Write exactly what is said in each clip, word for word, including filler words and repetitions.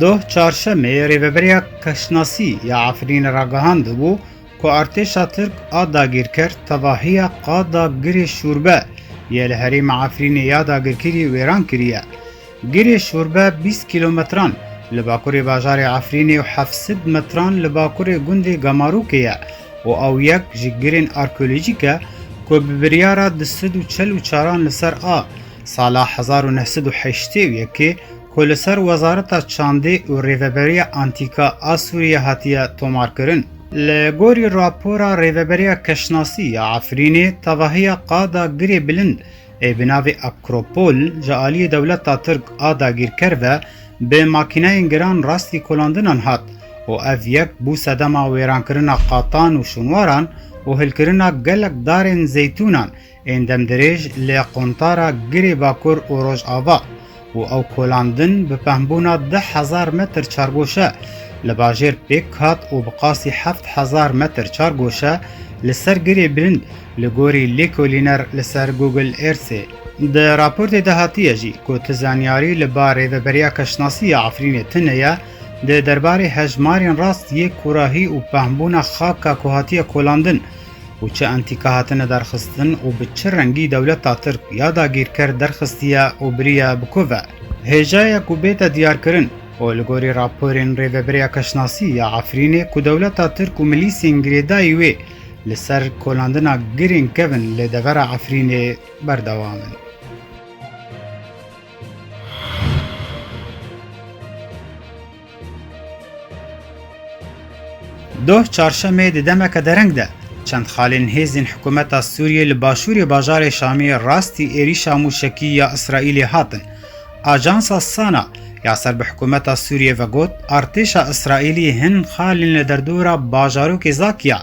Doh çarşemê rêveberiya keşnasî ya Efrînê ragihand bû ku artêşa Tirk a dagîrker tevahiya qada girê şûrbe yê li herêma Efrînê ya dagirkirî wêran kiriye. Girê şûrbe bîst kîlometran li bakurê bajarê Efrînê û heft sed metran li bakurê gundê Gamarûkê ye û ew yek ji girên arkeolojîk e ku bi biryara du sed û çel û çaran li ser a sala hezar û neh sed û heştê û yekê ku li ser Wezareta Çandê û Rêveberiya Antîka a Sûriyê hatiye tomarkirin. Li gorî rapora Rêveberiya Keşnasî ya Efrînê, tevahiya qada girê bilind ê bi navê Akropol ji aliyê dewleta Tirk a dagîrker ve bi makîneyên giran rastî kolandinan hat û ev yek bû sedema wêrankirina qatan û şûnwaran û hilkirina gelek darên zeytûnan ên demdirêj li quntara Girê Bakur û Rojava û ew kolandin bi pehmbûna deh hezar metr çargoşe li bajêr pêk hat û bi qasî heft hezar metr çargoşe li ser girê bilind, li gorî lêkolîner li ser Google Earthê. Di raportê de hatiye jî ku ti zanyarî li ba Rêveberiya Keşnasî ya Efrînê tune ye, di derbarê hejmarên rast yê kurahî û pehmbûna xaka ku hatiye kolandin, û çi entîka hatine derxistin û bi çi rengî dewleta Tirk ya dagîrker derxistiye û biriye bi ku ve. Hêja ye ku bête diyarkirin û li gorî raporên Rêveberiya Keşnasî ya Efrînê ku dewleta Tirk û milîsên girêdayî wê li ser kolandina girên kevin li devera Efrînê berdewam in. Doh çarşemê di demeke dereng de çend xalên hêzên hikûmeta Sûriyê li başûrê bajarê Şamê rastî êrîşa mûşekî ya Îsraîlê hatin. Ajansa Sana ya ser bi hikûmeta Sûriyê ve got, artêşa Îsraîlî hin xalên li derdora bajarokê Zakiya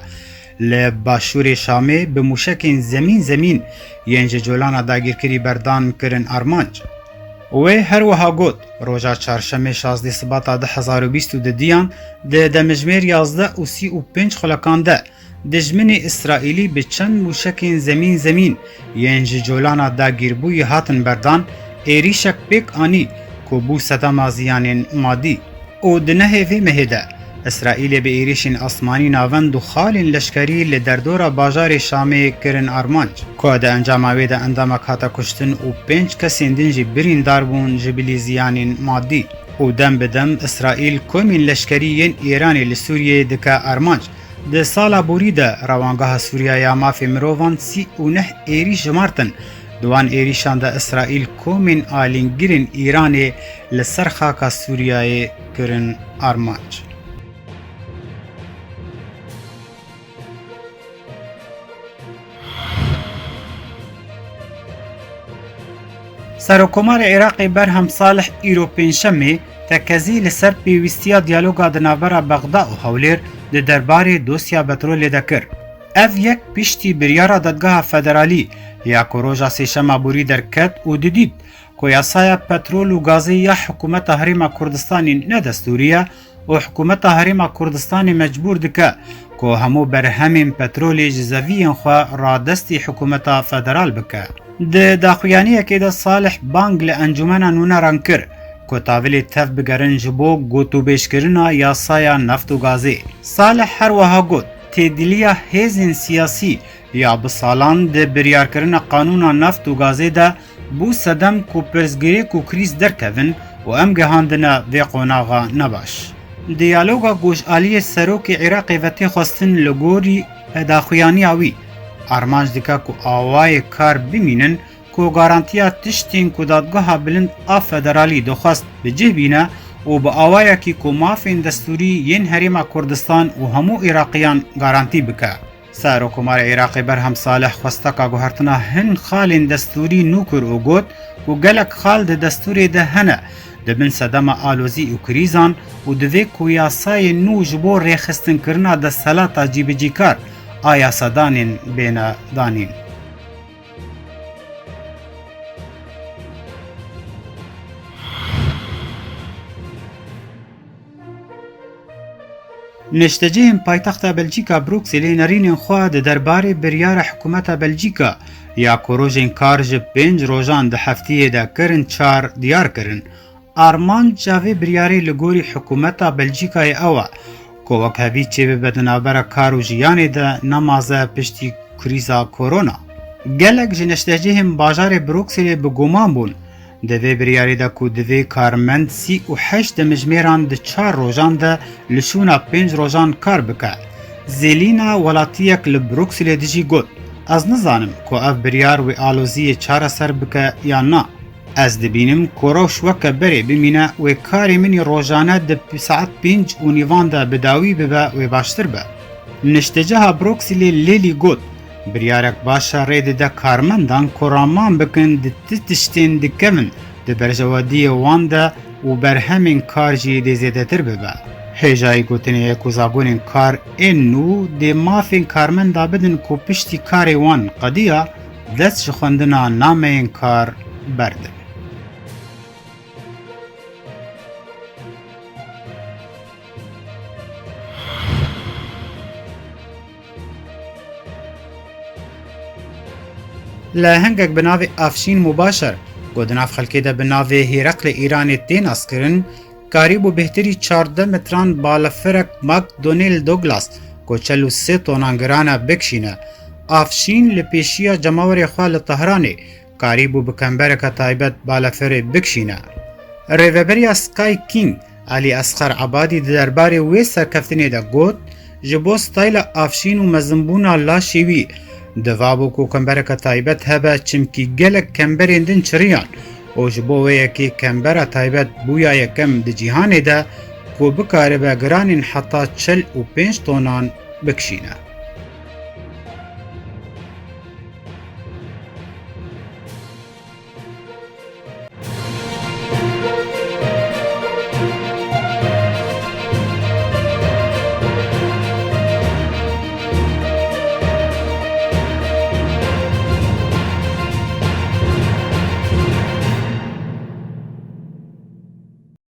li başûrê Şamê bi mûşekên zemîn zemîn yên ji colana dagîrkirî berdan kirin armanc. Wê her wiha got, roja çarşemê şazdeh Sibata du hezar û bîst û dudiyan di demjimêr yazdeh û sî û pênc xulekan de dijminê Îsraîlî bi çend mûşekên zemîn zemîn yên ji colana dagîrbûyî hatin berdan, êrîşek pêk anî ku bû sedema ziyanên madî. Û di nehê vê mehê de Îsraîlê bi êrîşên asmanî navend û xalên leşkerî li derdora bajarê Şamê kirin armanc, ku di encama wê de endamek hate kuştin û pênc kesên din jî birîndar bûn ji bilî ziyanên madî. Û dem bi dem Îsraîl komên leşkerî yên Îranê li Sûriyeyê dike armanc. Di sala borî de Rewangeha Sûriya ya Mafê Mirovan sî û neh êrîş jimartin. Di wan êrîşan de Îsraîl komên alîngirên Îranê li ser xaka Sûriyeyê kirin armanc. Serokkomarê Iraqê Berhem Salih îro Pêncşemê tekezî li ser pêwîstiya diyaloga di navbera Bexda û Hewlêr di derbarê dosya petrolê de kir. Ev yek piştî biryara Dadgeha Federalî ya ku roja Sêşema borî derket û didît ku yasaya petrol û gazê ya Hikûmeta Herêma Kurdistanê ne destûrî ye û Hikûmeta Herêma Kurdistanê mecbûr dike ku hemû berhemên petrolê ji zeviyên xwe radestî Hikûmeta Federal bike. Di daxuyaniyekê de Salih bang li encûmena nûneran kir ku tavilê tev bigerin ji bo gotûbêjkirina yasaya neft û gazê. Salih her wiha got, têdiliya hêzên siyasî ya bi salan di biryarkirina qanûna neft û gazê de bû sedem ku pirsgirêk û krîz derkevin û em gihandine vê qonaxa nebaş. Diyaloga ku ji aliyê serokê Iraqê ve tê xwestin li gorî daxuyaniya wî, armanc dike ku awayê kar bimînin ku garantiya tiştên ku Dadgeha Bilind a Federalî dixwest bi cih bîne û bi awayekî ku mafên destûrî yên Herêma Kurdistan û hemû Iraqiyan garantî bike. Serokkomarê Iraqê Berhem Salih xwesteka guhertina hin xalên destûrî nû kir û got ku gelek xal di destûrê de hene, dibin sedema alozî û krîzan û divê ku yasayên nû ji bo rêxistinkirina desthilata cîbicîkar a yasadanên bêne danîn. Niştecihên paytexta Belçîka Brukselê nerînên xwe di derbarê biryara hikûmeta Belçîka ya ku rojên kar ji pênc rojan di heftiyê de kirin çar diyar kirin. Armanca vê biryarê li gorî hikûmeta Belcîkayê ew e ku wekhevî çêbibe di navbera kar û jiyanê de, nemaze piştî krîza korona. Gelek ji neştecihên bajarê Brukselê bi guman bûn di vê biryarê de ku divê karmend sî û heşt demjimêran di çar rojan de li şûna pênc rojan kar bike. Zelîna, welatiyek li Brukselê dijî, got, Ez nizanim ku ev biryar wê aloziyê çareser bike yan na. Ez dibînim ku rewş weke berê bimîne, wê karê min î rojane di saet pênc û nîvan de bi dawî bibe, wê baştir be. Niştecaha Broksilê Lêlî got, Biryarek baş e, rê dide karmendan ku raman bikin di ti tiştên dikevin di berjewediyê wan de û berhemên kar jî dê zêdetir bibe. Hêjayî gotinê ye ku zagonên kar ên nû dê mafên karmenda bidin ku piştî karê wan qediya, dest ji xwendina nameyên kar berdin. Li hingek bi navê Afşîn Mubaşer, ku di nav xelkê de bi navê Hêreqlê Îranê tê naskirin, karîbû bêhtirî çardeh metran balafirek McDonnell Douglas ku çel û sê tonan giran e bikişîne. Afşîn li pêşiya cemawerê xwe li Tehranê karîbû bi kembereke taybet balafirê bikişîne. Rêveberiya Sky King, Elî Esxer Ebadî, di derbarê wê serkeftinê de got, Ji bo stayla Afşîn û mezinbûna laşê wî, divabû ku kembereke taybet hebe, çimkî gelek kemberên din çiriyan û ji bo wê yekê kembera taybet bûya yekem di cîhanê de ku bikaribe giranên heta çil û pênc tonan bikişîne.